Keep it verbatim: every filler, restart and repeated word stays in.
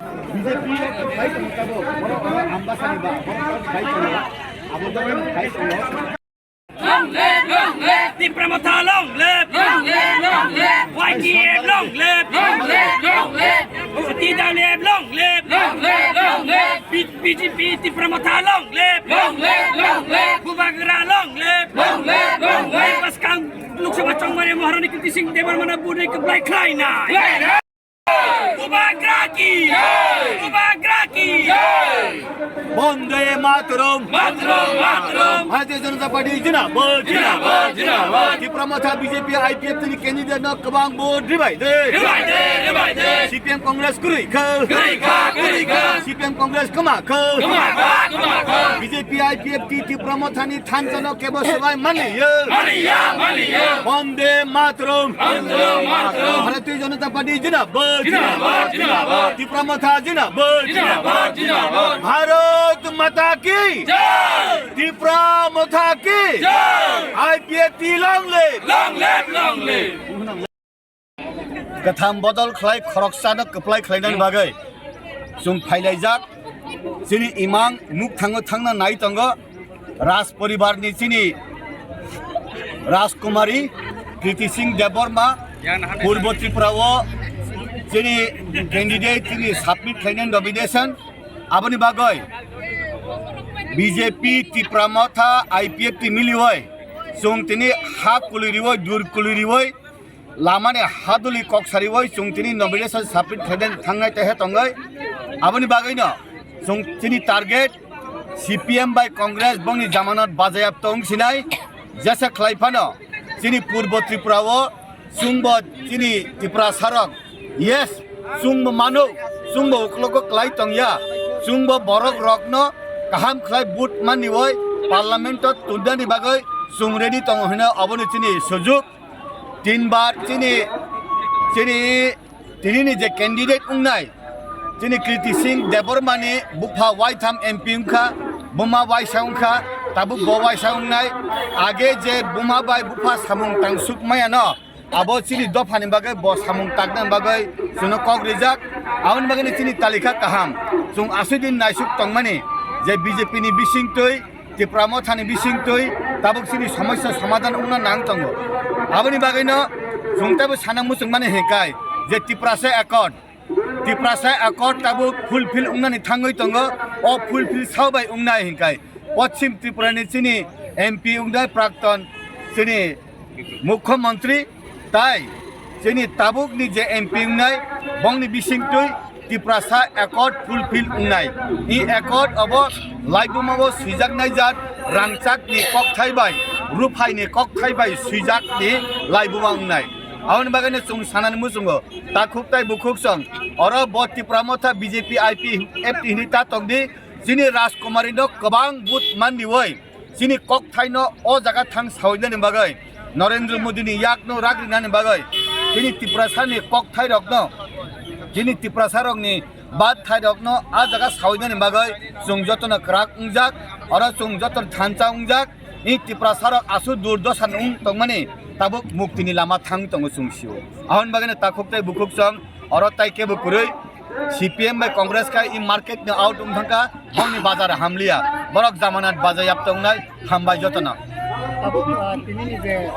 B J P fight tabuk, borok ambasani ba, borok fight tabuk, abo fight tabuk. Long live, long live, Tipra Motha long live, long live, long live, Y T F long live, long live, long live, T W F long live, long live, long live, B J P Tipra Motha long live, long live, long live, Bubagra long live, long live, long live, Paskang Lok Sabha Chongmani Maharani Kirti Singh Debbarmano bwrwi kwplai khlainai. Bubagra ki jai! Bubagra ki jai! Bonde Mataram! Mataram, Mataram! Bharatiya Janata Party jindabad! Jindabad, jindabad! Tipra Motha B J P I P F T ni candidate no kwbang vote ribai de! Ribai de, ribai de! C P M Congress kwrwi kha! Kwrwi kha, kwrwi kha! C P M Congress kwma kha! Kwma kha, kwma kha! B J P I P F T Tipra Motha ni thansa no kebo swbai mani yo! Mani ya, mani ya! Bonde Mataram! Bharatiya Janata Party jindabad! Jindabad, jindabad! Tipra Motha jindabad! Jindabad, jindabad! Bharat Mata ki! Jai! Tipra Motha ki! Jai! I P F T long live! Long live, long live! Kwtham bodol khlai khoroksano kwplai khlainani bagwi chwng phailaijak. Chini imang nuk thango thangna nai tongo. Raj poribar ni chini Rajkumari Kriti Singh Debbarma Purbo Tripura o chini candidate chini submit khlainai nomination. Aboni bagwi B J P Tipra Motha I P F T miliwi chwng tini ha kuliriwi dur kuliriwi lamani haduli kok sariwi chwng tini nomination submit khlainai thangnai tehe tongwi. Aboni bagwino chwng chini target C P M bai Congress bongni jamanat bajayap tong sinai. Jesa khlai phano chini Purbo Tripura o chwngbo chini Tiprasarok, yes, chwngbo mano, chwngbo uklogo klai tongya, chwngbo borok rokno kaham khlai vote manniwi parliament o tundani bagwi chwng ready tongo hino aboni chini sujuk. Tinbar chini, chini, tinini je candidate wngnai, chini Kriti Singh Debbarmani bupha waitham M P wngkha, buma waisa wngkha, tabuk bo waisa wngnai. Age je buma bai bupha samung tangsuk mayano, abo chini dophani bagwi bo samung taknani bagwi chwngno kok rijak. Aboni bagwino chini talikha kaham, chwng aswk din naisuk tongmani je B J P ni bisingtwi Tipra Mothani bisingtwi tabuk chini somosya somadhan wngna nang tongo. Aboni bagwino chwng teibo sana muchungmani hinkai je Tiprasa Accord, Tiprasa Accord tabuk fulfill wngnani thangwi tongo, o fulfill sao bai wngnai hinkai Poschim Tripura ni chini M P wngnai prakton chini Mukhyamantri tai chini tabukni je M P wngnai, bongni bisingtwi Tiprasa Accord fulfill wngnai. I Accord obo laibuma o swijaknai jat rangchakni kokthai bai, ruphaini kokthai bai swijakni laibuma wngnai. Aboni bagwino chwng sanani muchungo takhuk tai bukhuk song oro bo Tipra Motha B J P I P F T hinwi ta tongdi, chini Rajkumari no kwbang vote mandiwi. Chini kokthaino o jaga thang saoinani bagwi, Narendra Modini yakno ragrinani bagwi, chini Tiprasani kokthairokno, chini Tiprasarokni batthairokno a jaga saoinani bagwi chwng jotono kwrak wngjak, oro chwng jotono thansa wngjak, i Tiprasarok aswk durdosa wng tongmani tabuk muktini lama thang tongo chwng sio. Aboni bagwino takhuk tei bukhuk chwng oro tai kebo kwrwi, C P M bai Congress khe i market ni out wng thangkha, bongni bazar hamliya, borok jamanat bazayap tongnai, hambai jotono. Tabuk, ah, tinini je